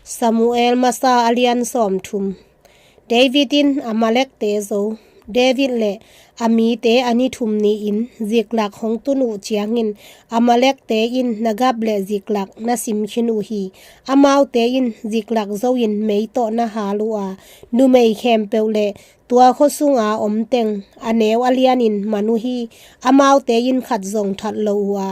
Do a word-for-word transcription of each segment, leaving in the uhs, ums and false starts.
Samuel masa a lian sawmthum. David in Amalekte zo. David le a mite a ni thum ni-in ziklak hong tun uh ciangin Amalekte in Negeb le Ziklak na sim khin uh hi. Amaute in Ziklak zo-in mei tawh na hal uh a, numei khempeuh le tua khua sunga om teng a neu a lianin man uh hi. Amaute in khat zong that lo uh a,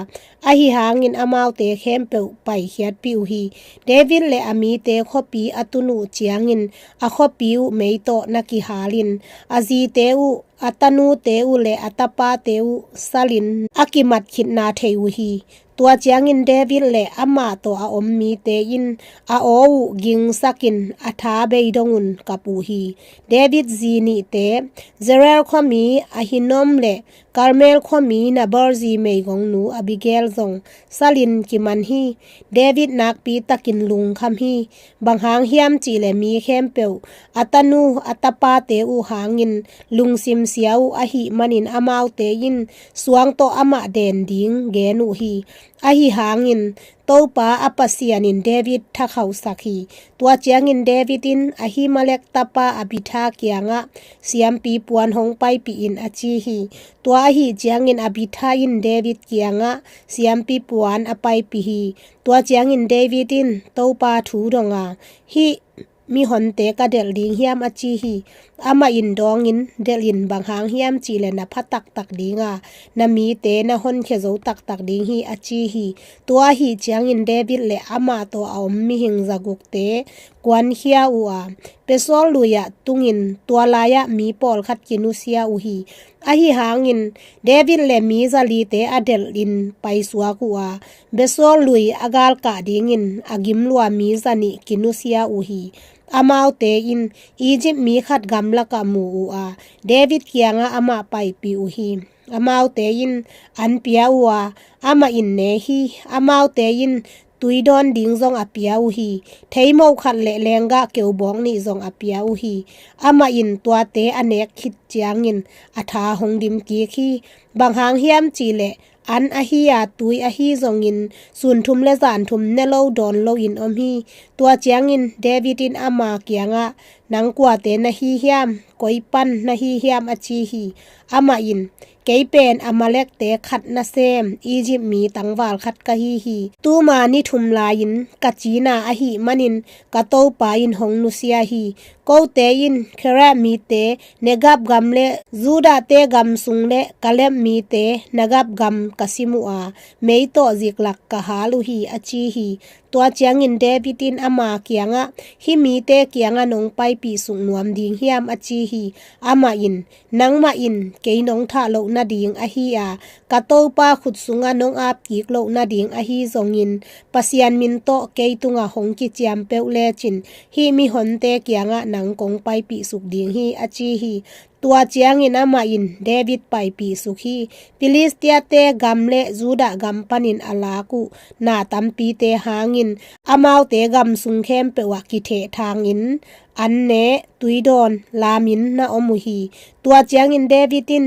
ahi hangin amaute khempeuh paikhiatpih uh hi. David le a mite khuapi a tun uh ciangin a khuapi uh mei tawh na kihalin, a zite uh, a tanute uh le a tapate uh salin a kimat khitna thei uh hi. Tua ciangin David le amah tawh a om mite in a aw uh gingsakin a tha bei dongun kap uh hi. David zi nihte, Zerel khuami Ahinoam le Karmel khuami Nabal zi meigongnu Abigail zong salin kiman hi. David nakpi takin lungkham hi. Bang hang hiam cihleh mi khempeuh a tanu a tapate uh hangin lungsim sia uh ahih manin amaute in suang tawh amah den ding gen uh hi. Ahi hangin Topa a Pasian in David thakhauhsak hi. Tua ciangin David in Ahimelek tapa Abithar kiangah siampi puan hong paipih in a ci hi. Tua ahi ciangin Abithar in David kiangah siampi puan a paipih hi. Tua ciangin David in Topa thu dong a, hih mihonte ka delh ding hiam a ci hi. Amah in dawngin, delh in, bang hang hiam cihleh na pha taktak ding a, na mite na honkhia zo taktak ding hi a ci hi. Tua ahi ciangin David le amah tawh a om mihing zagukte kuankhia uh a, Besor lui-ah tungin tua lai-ah mi pawlkhat kinusia uh hi. Ahi hangin David le mi zalite a delhin paisuak uh a, Besor lui a galkah dingin a gim lua mi zanih kinusia uh hi. Amaute in Egypt mi khat gamlakah mu uh a, David kiangah amah paipih uh hi. Amaute in an pia uh a, amah in ne hi. Amaute in tui dawn ding zong a pia uh hi. Theimoh khat le lenggah keubawk nih zong a pia uh hi. Amah in tuate a nek khit ciangin a tha hong dim kik hi. Bang hang hiam cihleh an ahi a, tui ahi zongin sun thum le zan thum ne lo dawn loin om hi. Tua ciangin David in ama kiangah, nang kuate na hi hiam, koi pan na hi hiam a ci hi. Amah in, kei pen Amalekte khat nasem Egypt mi tangval khat ka hi hi. Tuma ni thum lai-in ka cina ahih manin ka Topa in hong nusia hi. Kote in Kereth mite Negeb gam le Judahte gam sung le Kaleb mite Negeb gam ka sim uh a, mei tawh Ziklak ka hal uh hi a ci hi. Tua ciangin David in ama kiangah, hih mite kiangah nong paipih suk nuam ding hiam a ci hi. Amah in, nangmah in kei nong thah loh nading ahi a, ka Topa khut sungah nong ap kik loh nading ahi zongin Pasian min tawh kei tungah hong kiciam peuh lecin hih mihonte kiangah nang kong paipih suk ding hi a ci hi. Tua ciangin amah in David paipih suk hi. Filistia-te gam le Judah gam panin a lak uh na tampite hangin amaute gam sung khempeuh ah kithehthangin an ne, tui dawn, lamin na om uh hi. Tua ciangin David in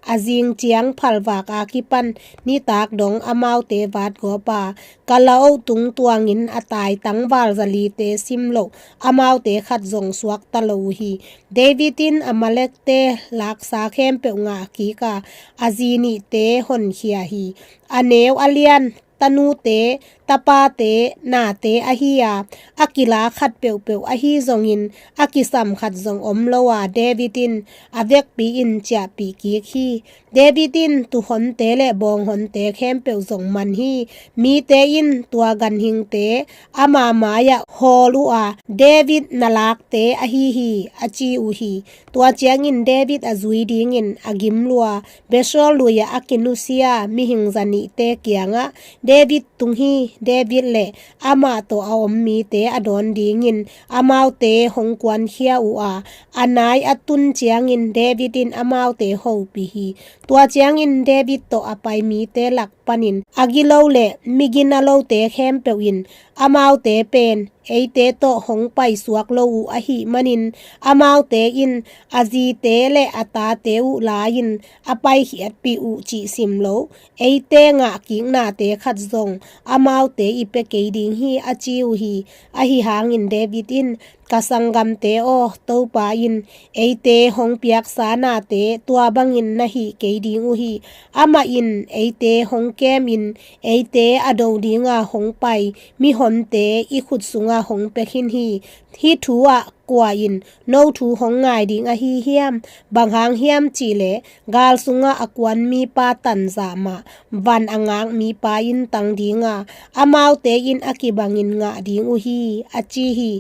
a zing ciang phalvak a kipan nitak dong amaute vatgawp a, Kalaoh tung tuangin a tai tangval zalite sim loh amaute khat zong suakta lo uh hi. David in Amalekte laksa khempeuh ngah kik a, a zi nihte honkhia hi. A neu a lian tanute, tapate, nate ahi a, a kila khat peuhpeuh ahi zongin a kisam khat zong om lo a, David in a vekpi in ciahpih kik hi. David in tuuhonte le bawnghonte khempeuh zong man hi. Mite in tua ganhingte ama mai-ah hawl uh a, David na lakte ahi hi a ci uh hi. Tua ciangin David a zui dingin a gim lua Besor lui-ah a kinusia mihing zanihte kiangah David tung hi. David le amah tawh a om mite a dawn dingin amaute hong kuankhia uh a, a nai a tun ciangin David in amaute hopih hi. Tua ciangin David tawh a pai mite lak panin a gilo le migina lote khempeuh in amaute pen eite tawh hong paisuak lo uh ahih manin, amaute in a zite le a tate uh la-in a paikhiatpih uh cih sim lo, eite ngahkiknate khat zong amaute i pia kei ding hi, a ci uh hi. Ahi hangin David in, ka sanggamte aw, Topa in eite hong piaksa nate tua bangin na hih kei ding uh hi. Amah in eite hong kemin, eite a do dinga hong pai mihonte i khut sunga hong pia khin hi. Hih thu ah kua in no thu hong ngai ding ahi hiam? Bang hang hiam cihleh gal sunga a kuan mipa tanzah mah van a ngak mipa in tang dinga, amaute in a kibangin ngah ding uh hi, a ci hi.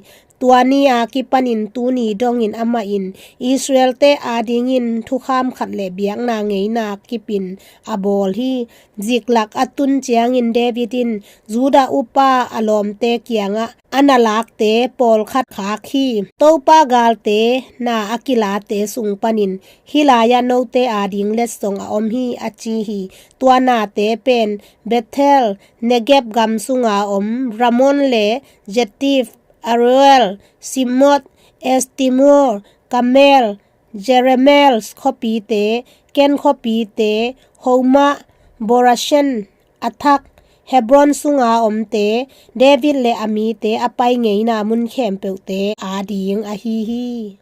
Tua ni-a kipanin tuni dongin amah in Israel-te adingin thukham khat le biakna ngeina kipin a bawl hi. Ziklag a tun ciangin David in Judah upa a lawmte kiangah a na lakte pawlkhat khak hi. Topa galte na a kilate sung panin hih lai-ah note ading letsong a om hi, a ci hi. Tua nate pen Bethel, Negeb gam sunga om Ramon le Jetif, Aroel, Simot, Estimol, Kamel, Jeremel khuapite, Ken khuapite, Homa, Borashen, Athak, Hebron sunga omte, David le a mite a pai ngeina mun khempeuhte ading ahi hi.